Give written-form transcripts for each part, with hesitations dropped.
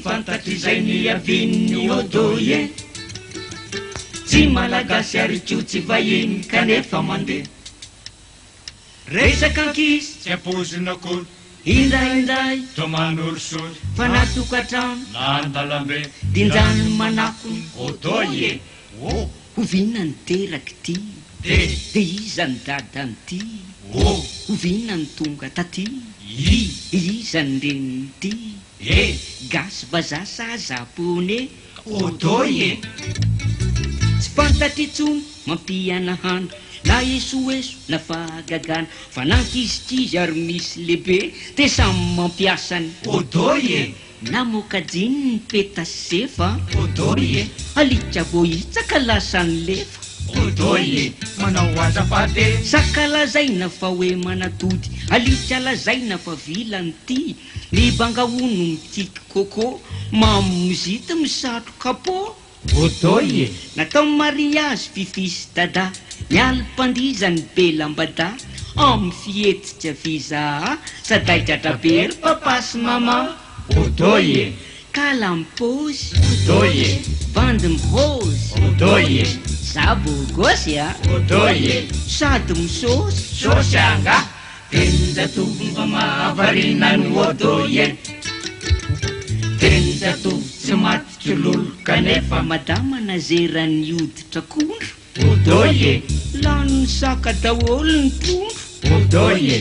fantatr'izay niavian'ny Odoye. Tsy Malagasy ary koa tsy vahiny kanefa mandeha. Resaka ankizy. Tsy ampoizina akory. Indraindray. Toa manorisory. Fa na tokantrano. Na an-dalambe. Dinjany manakona. Odoye ô! Oviana no teraka ity? De. Dia iza no dadan'ity? O! Oviana no tonga taty? I. Iza no renin'ity? E! Gasy vazaha sa zapone? Odoy e! Tsy fantatra intsony mampihanahana na esoeso na fahagagana fa na ankizikizy ary misy lehibe dia samy mampiasa ny. Odoy e! Namoaka jean ny peta sy zefa. Odoy e! Alika voahitsaka lasa nilefa. Odoy e! Manao azafady e! Saka lazaina fa hoe manatody, alika lazaina fa vilany ity. Ny banga hono mikiky coco, mamo mizity misatro capot. Odoy e! Natao mariazy Fiffi sy Dada, ny alim-pandihizany be lambada, amin'ny fihetsika visa sadaikatra be ry papa sy mama. Odoy e! Kala mipaozy. Odoy e! Bandy miraozy. Odoy e! Za bogosy a! Odoy e! Sady misôsy. Sôsy angaha? Tenin-jatovo mba mahavariana ny Odoy e! Tenin-jatovo tsy maty kilolo kanefa. Madama nazeran'ny hoditr'akondro. Odoy e! Lanin'ny saka daholo ny trondro. Odoy e!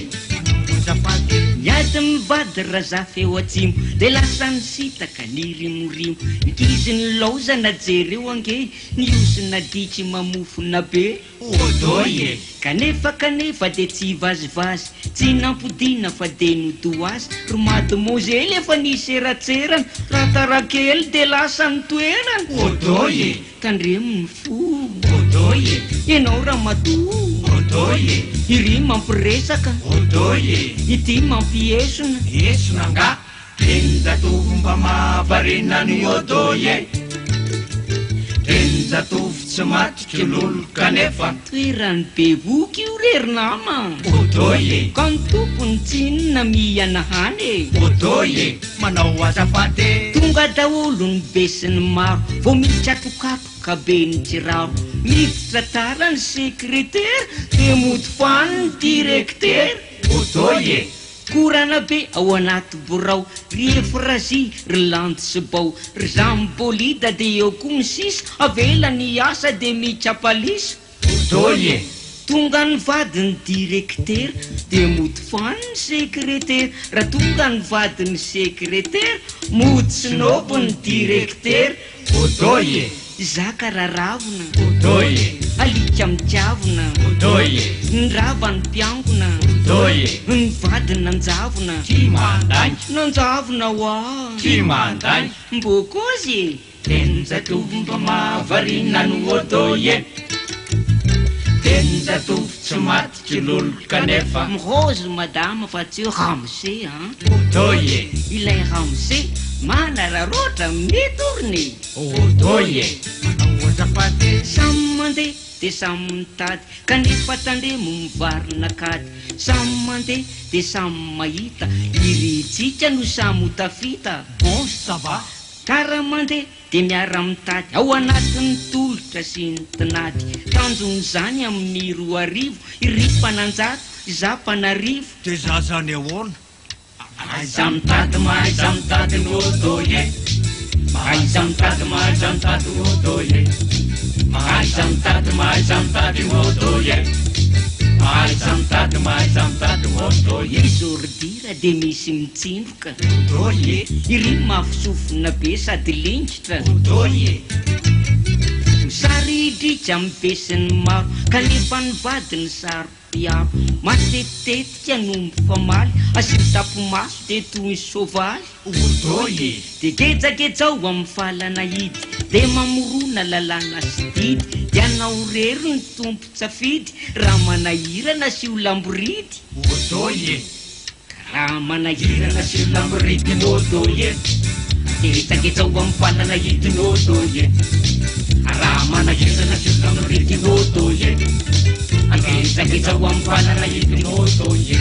Azafady e! Niady mivady Razafy eo atsimo dia lasa nisintaka nirimorimo. Nkizy nilaozana jereo ange ny hosina diky mamofona be. Odoy e! Kanefa kanefa dia tsy vazivazy, tsy nampodiana fa dia nodoazy, ry mademoiselle efa niseratserana, raha tara kely dia lasa ny toerana. Odoy e! Tandremo ny fo. Odoy e! Ianao ramatoa. Odoy e! Iry mampiresaka. Odoy e! Ity mampiesona. Esona angaha? Tenin-jatovo mba mahavariana ny Odoy e! Tenin-jatovo tsy maty kilolo kanefa. Toeran'ny bevohoka io re ry nama. Odoy e! Ka ny tompony tsinona mihanahana e! Odoy e! Manao azafady e! Tonga daholo ny be sy ny maro vao mikatokatoka be ny kiraro. Miditra tara ny sekretera dia mody fany ny direktera. Odoy e! Korana be ao anaty birao, ry Efrazy, ry Landy sy Bao, ry Zambolida dia eo koa ny sisa, avela ny hiasa dia mikapalisa. Odoy e! Tonga ny vadin'ny direktera dia mody fany ny sekretera, raha tonga ny vadin'ny sekretera mody snob ny direktera. Odoy e! Zaka raravona. Odoy e! Alika mitiavona. Odoy e! Ny rava ny mpiangona. Odoy e! Ny vady nanjavona. Tia mandainga. Nanjavona hoa. Tia mandainga. Mbô kôzy e! Tenin-jatovo mba mahavariana ny odoy e! Tenin-jatovo tsy maty kilolo kanefa. Mirozy madama fa tsy ramose an! Odoy e! Ilay ramose manararaotra mi-tourne. Odoy e! Manao azafady e! Samy mandeha dia samy mitady kanefa tandremo mivarina kady. Samy mandeha dia samy mahita, irintsika no samy ho tafita. Bon ça va? Ka raha mandeha dia miara-mitady ao anatin'ny tolotra sy ny tinady. Tanjon'izany amin'ny 2000, iry mpananjato, izaho mpanarivo. Dia za zany ahoana? Mahaiza mitady, mahaiza mitady ny odoy e. Mahaiza mitady, mahaiza mitady ny odoy e. Mahaiza mitady, mahaiza mitady ny odoy e. Mahaiza mitady, mahaiza mitady ny odoy e. Misy ordira dia misy mitsindroka. Odoy e. Iry mafy sofina be sady lingitra. Odoy e. Misaridrika amin'ny besinimaro kanefa ny vadiny saro. Mpiaro matetitetika no mifamaly, asio tapimaso dia toy ny soavaly. Odoy e! Dia gejagejao amin'ny falana hidy, dia mamorona lalàna sy didy, dia anao irery no tompon-tsafidy, raha manahirana asio lamboridy. Odoy e! Raha manahirana asio lamboridy, odoy e! Gejagejao amin'ny falana hidy, odoy e! Raha manahirana asio lamboridy, odoy e! Gejagejao amin'ny falana hidy, odoy e!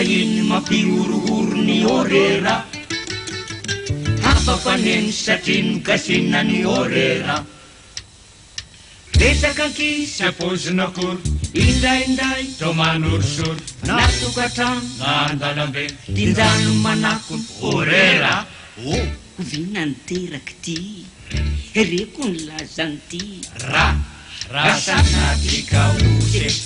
vahiny mampihorohoro ny orera. Hafa faneno satria nogasina ny orera. Resaka ankizy Tsy ampoizina akory. Indraindray Toa manorisory. Na tokantrano Na an-dalambe. Dinjano manakona Orera. O! Oviana ny teraka ity? Reko ny lazan'ity. Ra, raha sanatria ka ose.